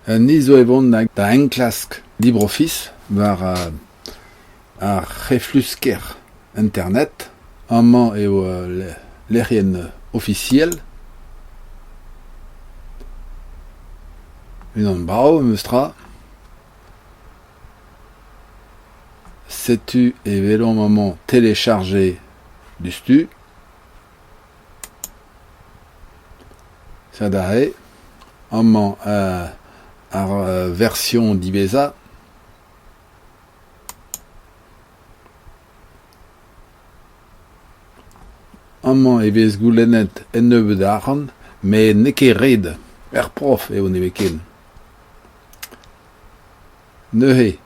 Ni zo e vont da enklask LibreOffice war ar c'heflusker internet. Amañ eo lec'hienn ofisiel. Unan brav memes tra. Setu e welomp amañ télécharger diouzhtu. Sed aze amañ ar version diwezhañ. Amañ e vez goulennet un nebeud arc'hant met n'eo ket ret, ur prof eo nemetken. Neuze,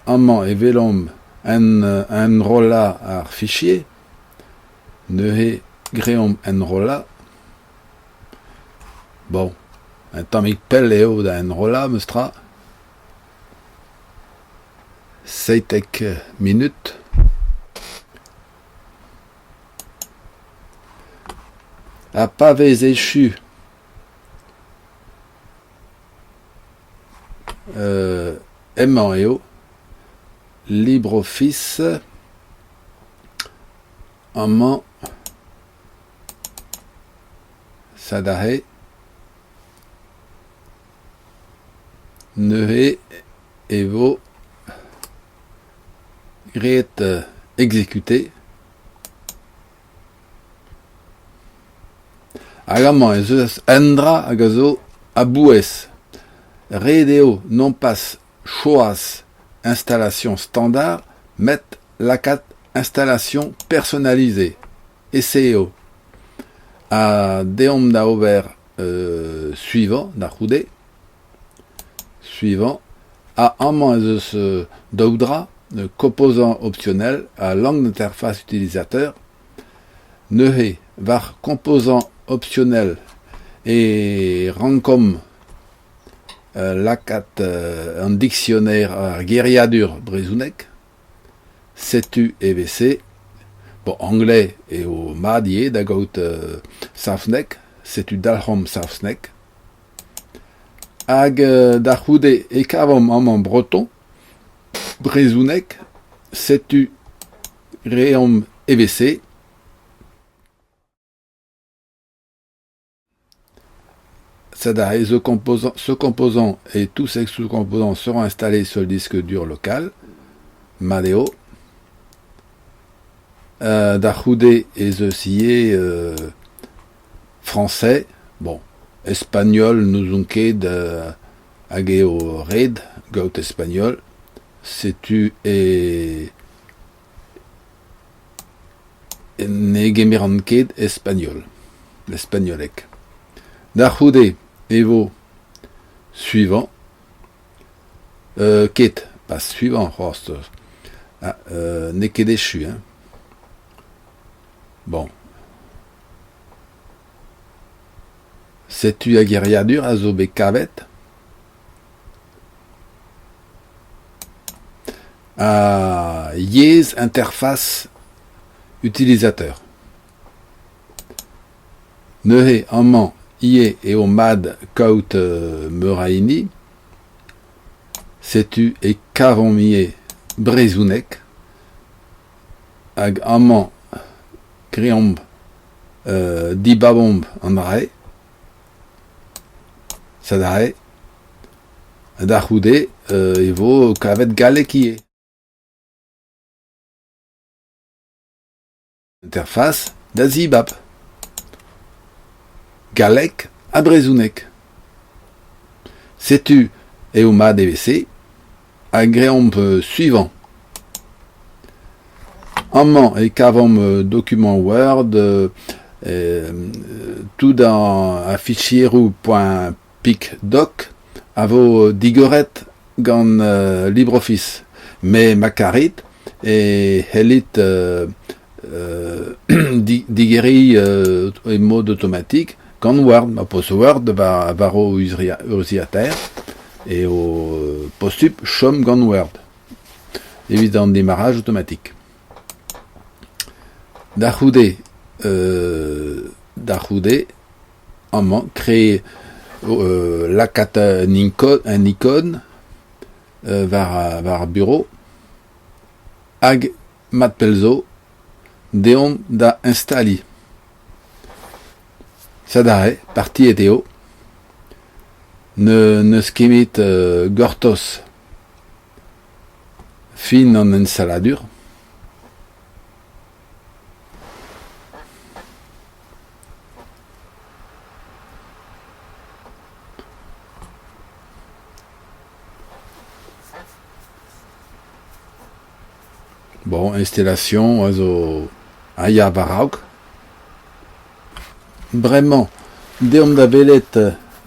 amañ e welomp enrollañ ar fichier. Neuze greomp enrollañ. Bon, un tammig pell eo da enrollañ memes tra. 17 minut. Ha pa vez echu Hemañ eo LibreOffice amañ sed aze neuze e vo graet exécuter. Hag amañ ez eus un dra hag a zo a-bouez. Ret eo nompas choaz installation standard met lakaat installation personnalisée, SEO. Ha deomp da ober suivant da c'houde. Suivant. Ha amañ ez eus daou dra, composant optionnel ha langue d'interface utilisateur. Neuze, war composant optionnel e rankomp lakaat an diksioner ar geriadur brezhonek. Setu evel-se. Bon, anglais eo mat ivez da gaout saozneg. Setu dalc'homp saozneg. Hag da c'houde e kavomp amañ breton, brezhoneg. Setu Reomp evel-se. Sed aze ce composant et tous ses sous-composants seront installés sur le disque dur local. Mat eo. Da c'houde ez eus ivez français, bon, espagnol n'ouzon ket hag eo ret gaout espagnol. Setu e Ne gemeran ket espagnol, spagnoleg. Da c'houde e vo suivant, ket, pas suivant c'hoazh, n'eo ket echu hein. Bon. Setu ar geriadur a zo bet kavet. Ha yezh interface utilisateur. Neuze amañ ivez eo mat kaout meur a hini. Setu e kavomp ivez brezhoneg hag amañ greomp dibabomp an dra-se. Sed aze da c'houde e vo kavet galleg ivez. Interface da zibab. Galleg ha brezhoneg. Setu eo mat evel-se ha greomp suivant. Amañ e kavomp dokumant Word, tout ar fichieroù .picdoc a vo digoret gant LibreOffice. Met ma karit e c'hellit digeriñ e mod automatik gant Word. Ma 'peus Word war ho urzhiataer eo posupl chom gant Word. Evit an demarraj automatik. Da c'houde da c'houde amañ créer Lakaat un ikon war ar burev hag mat pell zo deomp da instaliñ. Sed aze, partiet eo. N'eus ket met gortoz fin an ensavadur. Bon, installation a zo a ya war-raok. Bremañ, deomp da welet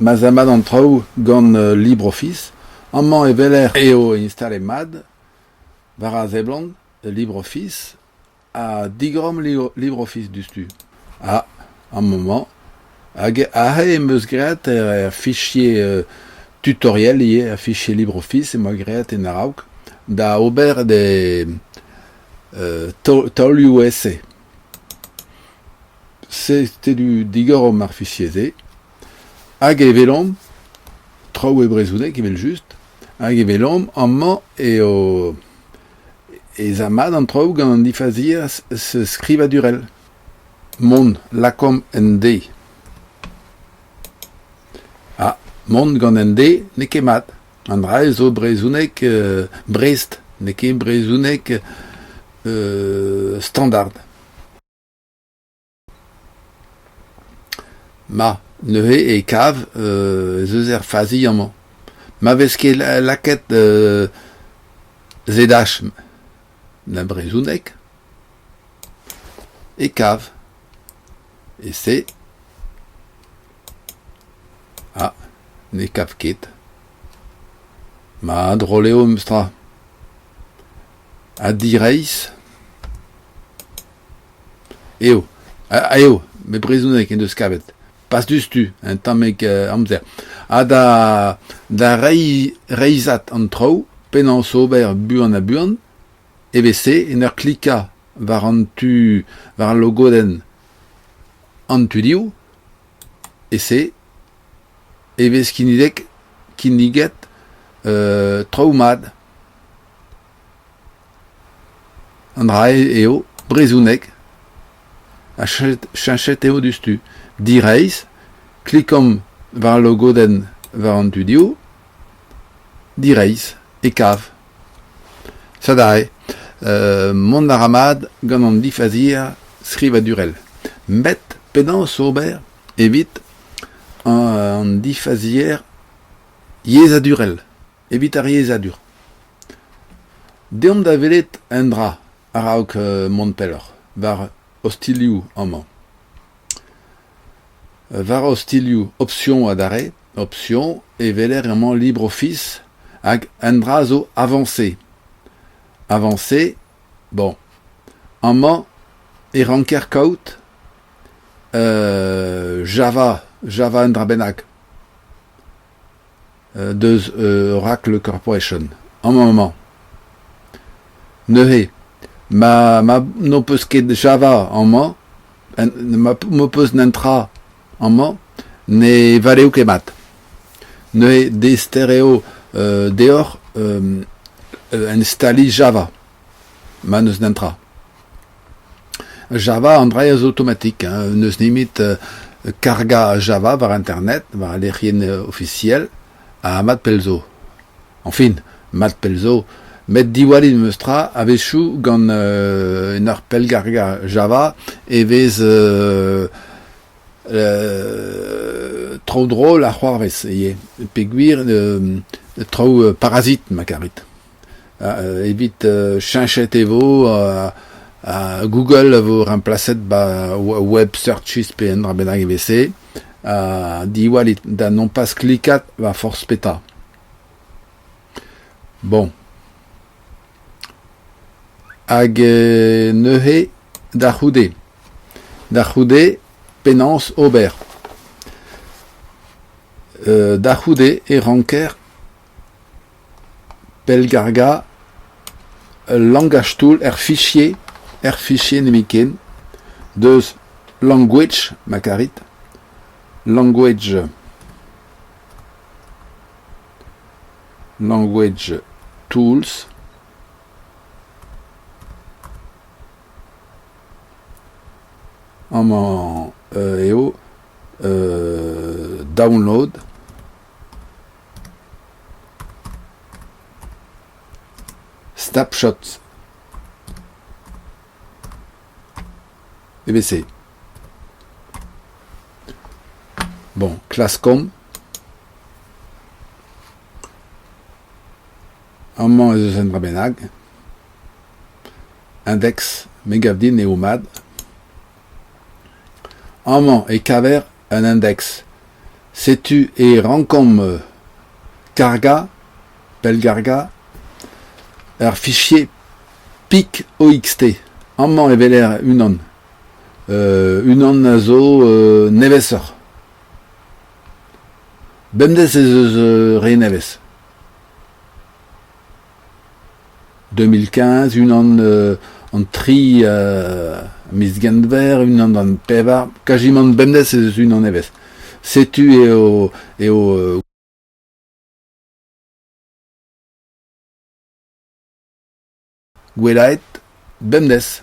ma 'z a mat an traoù gant LibreOffice. Amañ e weler eo instalet mat war a seblant LibreOffice ha digoromp LibreOffice diouzhtu. Ha amañ hag aze em eus graet er fichier tutoriel ivez, er fichier LibreOffice em boa graet en a-raok da ober taolioù-esae. Setu digoromp ar fichier-se hag e welomp traoù e brezhoneg evel-just hag e welomp amañ eo ez a mat an traoù gant an difazier skrivadurel. Mont, lakaomp un D. Ha mont gant un D n'eo ket mat. An dra-se zo brezhoneg Brest, n'eo ket brezhoneg standard. Ma, neuze e kav ez eus ur fazi amañ. Ma vez ket lakaet ZH na brezhoneg e kav e-se Ah, ne kav ket. Ma, drol eo memes tra. Ha direizh eo. Ah eo, met brezhoneg en deus kavet. Pas diouzhtu, un tammig amzer. Ha da da reiñ reizhad an traoù, penaos ober buan-ha-buan, e vez-se en ur klikañ war an tu war al logodenn an tu-div, e-se e vez kinniget kinniget traoù mat. An dra-se eo brezhoneg ha cheñchet eo diouzhtu. Direizh, klikomp war al logodenn war an tu-div, direizh e kav. Sed aze, mont a ra mat gant an difazier skrivadurel. Met penaos ober evit an difazier yezhadurel, evit ar yezhadur? Deomp da welet un dra a-raok mont pelloc'h, war ostilhoù amañ. War ostilhoù option adarre, option e weler amañ LibreOffice hag un dra zo avancé. Avancé, bon, amañ e ranker kaout Java, Java un dra bennak. Deus Oracle Corporation amañ-amañ. Neuze, ma ma n'ho peus ket Java amañ, ma m'ho peus netra amañ, ne valeo ket mat. Neuze dister eo deoc'h instaliñ Java ma n'eus netra. Java, an dra zo automatik, hein, n'eus nemet kargañ Java war internet, war al lec'hienn ofisiel, ha mat pell zo. Añfin, mat pell zo, met diwallit memes tra, a-wechoù gant en ur pellgargañ Java e vez traoù drol a c'hoarvez ivez, peogwir traoù parazit ma karit. Evit cheñchet e vo Google a vo remplaset 'ba web searches pe un dra bennak evel-se. Diwallit da nompas klikat war forzh petra. Bon. Hag neuze da c'houde. Da c'houde penaos ober. Da c'houde e ranker Pellgargañ ul langach-toull er fichier er fichier nemetken deus language ma karit language. Language Tools. Amañ eo download. Snapshot. Evel-se. Bon, klaskomp. Amañ ez eus un dra bennak. Index, me gav din eo mat. Amañ e kaver un index. Setu e rankomp kargañ, pellgargañ ur fichier pik OXT. Amañ e weler unan. Unan a zo nevesoc'h. Bemdez ez eus re nevez. 2015, unan an tri miz Genver, unan an pevar, kazimant bemdez ez eus unan nevez. Setu eo eo gwellaet bemdez.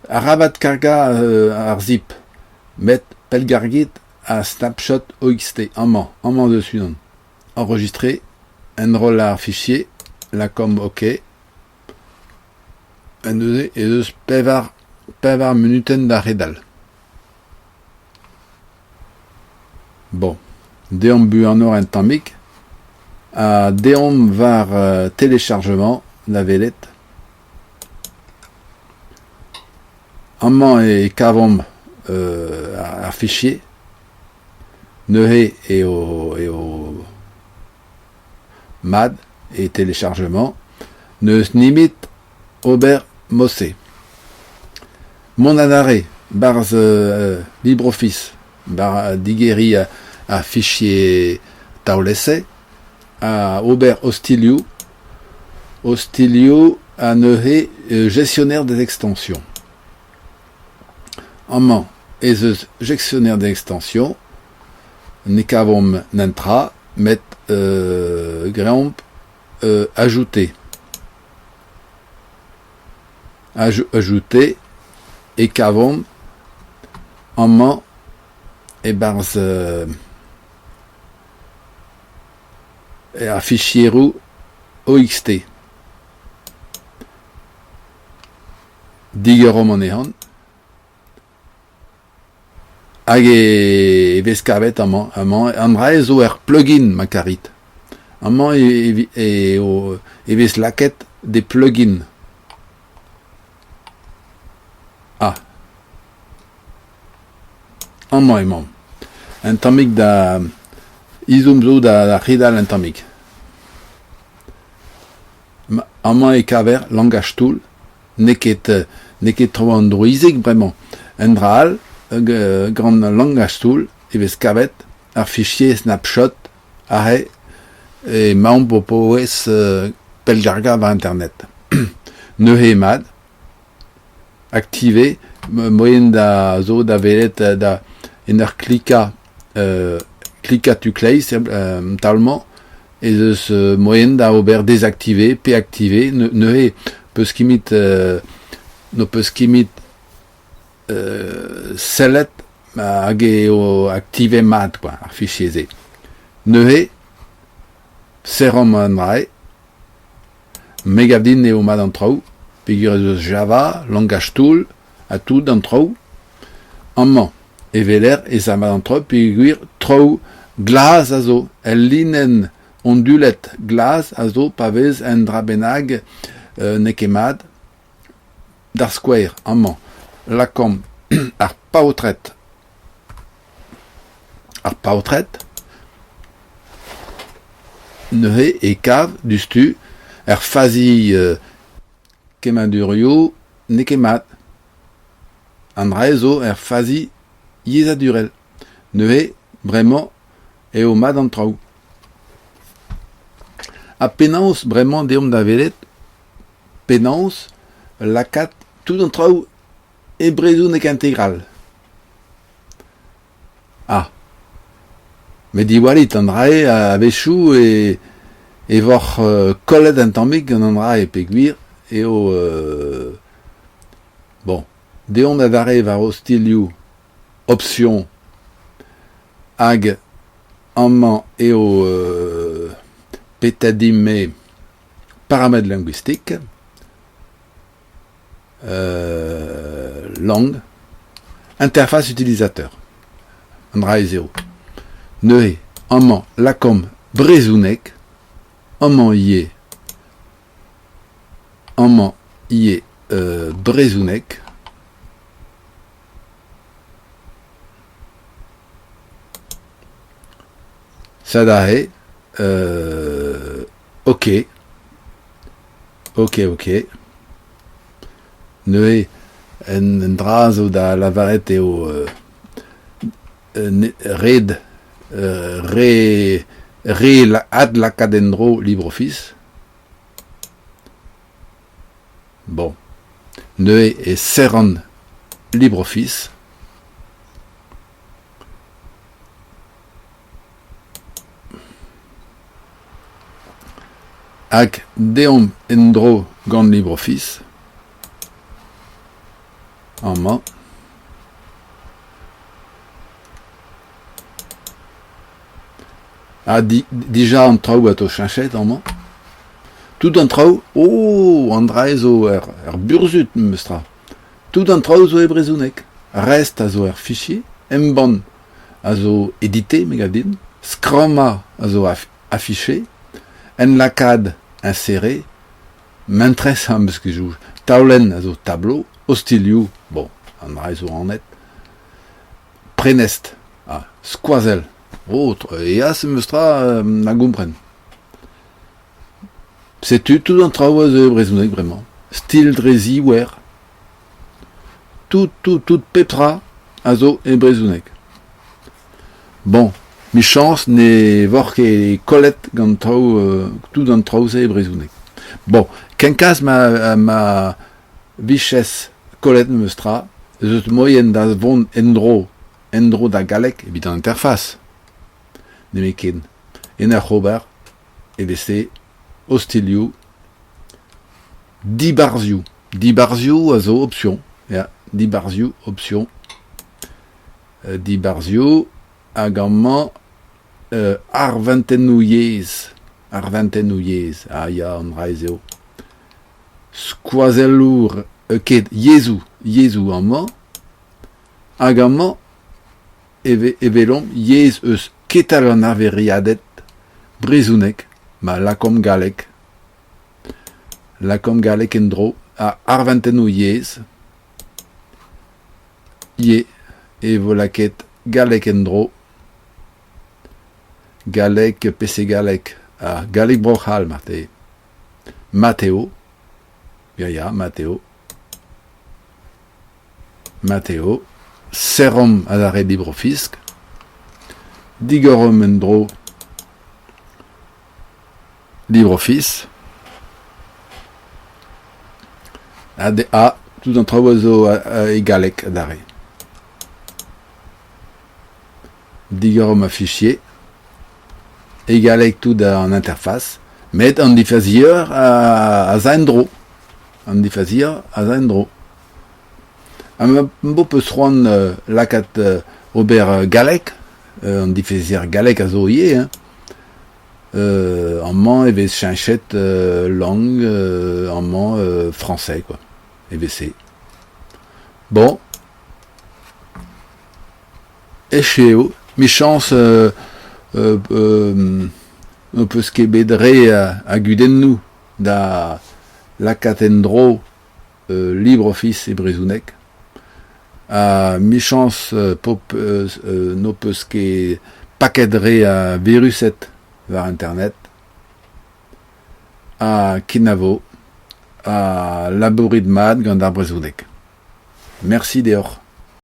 Arabat kargañ ar zip, met pellgargit ar snapshot OXT amañ, amañ eus unan. Enregistrer, enrollañ ar fichier, lakaomp OK. Ha neuze ez eus pevar, pevar munutenn da c'hedal. Bon, deomp buanoc'h un tammig ha deomp war téléchargement da welet. Amañ e kavomp ar fichier. Neuze eo eo mat e téléchargement. N'eus nemet ober mod-se. Mont adarre 'barzh LibreOffice, 'barzh digeriñ ar fichier taol-ese ha ober ostilhoù, ostilhoù ha neuze gestionnaire des extensions. Amañ ez eus gestionnaire des extensions, ne kavomp netra met greomp ajouter. Ajouter e kavomp amañ e-barzh ar fichieroù OXT. Digeromp anezhañ. Hag e vez kavet amañ. Amañ an dra-se zo ur plugin ma karit. Amañ eo e vez lakaet des plugins. Ah. Amañ emañ. Un tammig da ezhomm zo da c'hedal un tammig. Amañ e kaver langaj toull. N'eo ket n'eo ket tro an drouizig bremañ. Un dra all, gant langaj toull e vez kavet ar fichier snapshot aze emaomp o paouez pellgargañ war internet. Neuze mat, aktiver moaien da zo da welet da en ur klikañ klikañ tu kleiz an taol-mañ ez eus moaien da ober désactiver pe activer neuze peus ket n'ho peus ket sellet hag eo aktivet mat kwa ar fichier-se. Neuze serromp an dra-se. Me 'gav din eo mat an traoù peogwir ez eus Java, langaj toull ha tout an traoù. Amañ e weler ez a mat an traoù peogwir traoù glas a zo. El linenn ondulet glas a zo pa vez un dra bennak n'eo ket mat. D'ar skouer, amañ, lakaomp ar paotred. Ar paotred neuze e kav diouzhtu ur fazi kemmadurioù n'eo ket mat. An dra-se zo ur fazi yezhadurel. Neuze bremañ eo mat an traoù. Ha penaos bremañ deomp da welet penaos lakaat tout an traoù e brezhoneg integral. Ah met diwallit an dra-se a-wechoù e E voc'h kollet un tammig gant an dra-se peogwir eo bon deomp adarre war ostilhoù option hag amañ eo petra din-me paramètres linguistiques langue interface utilisateur an dra-se eo. Neuze amañ lakaomp brezhoneg, amañ ivez amañ ivez brezhoneg. Sed aze ok. Ok, ok. Neuze, un dra zo da lavaret eo ret re re adlakaat en-dro LibreOffice. Bon, neuze e serran LibreOffice. Hag deomp en-dro gant LibreOffice amañ. Ha dija an traoù a to cheñchet amañ. Tout an traoù, oh an dra-se zo ur burzhud memestra. Tout an traoù zo e brezhoneg. Rest a zo er fichier, embann a zo édité me gav din, skrammañ a zo affiché, enlakaat insérer, mentrezh am eus ket soñj, taolenn a zo tableau, ostilhoù, bon, an dra zo anat, prenestr, ah, skoazell, oh, eas memes tra da gompren. Setu tout an traoù a zo e brezhoneg bremañ, stil dre ziouer. Tout, tout, tout pep tra a zo e brezhoneg. Bon, 'michañs ne voc'h ket kollet gant traoù tout an traoù-se e brezhoneg. Bon, kenkas ma ma viches kollet memes tra, ez eus moaien da vont en-dro en-dro da galleg evit an interface. Nemetken. En ur ober e veze ostilhoù Dibarzhioù. Dibarzhioù a zo option, ya, dibarzhioù, option. Dibarzhioù hag amañ arventennoù yezh, arventennoù yezh, ah ya, an dra-se eo. Skoazellour, ket, yezhoù, yezhoù amañ hag amañ e welomp yezh eus ketal an arveriaded brezhoneg ma lakaomp galleg. Lakaomp galleg en-dro ha arventennoù yezh. Ivez e vo lakaet galleg en-dro. Galleg, PC galleg, ha galleg Bro-C'hall marteze. Mat eo. Ya, ya, mat eo. Mat eo. Serromp adarre LibreOffice. Digoromp en-dro LibreOffice. Ha tout an traoù a zo e galleg adarre. Digoromp ar fichier. E galleg tout an interface. Met an difazier a za en-dro. An difazier a za en-dro. Ha ma 'bo peus c'hoant lakaat ober galleg, an difazier galleg a zo ivez hein. Amañ e vez cheñchet langue amañ français quoi, evel-se. Bon, echu eo, 'michañs n'ho peus ket bet re a gudennoù da lakaat en-dro LibreOffice e brezhoneg ha 'michañs n'ho peus ket paket re a virused war internet ha kenavo ha labourit mat gant ar brezhoneg. Mersi deoc'h.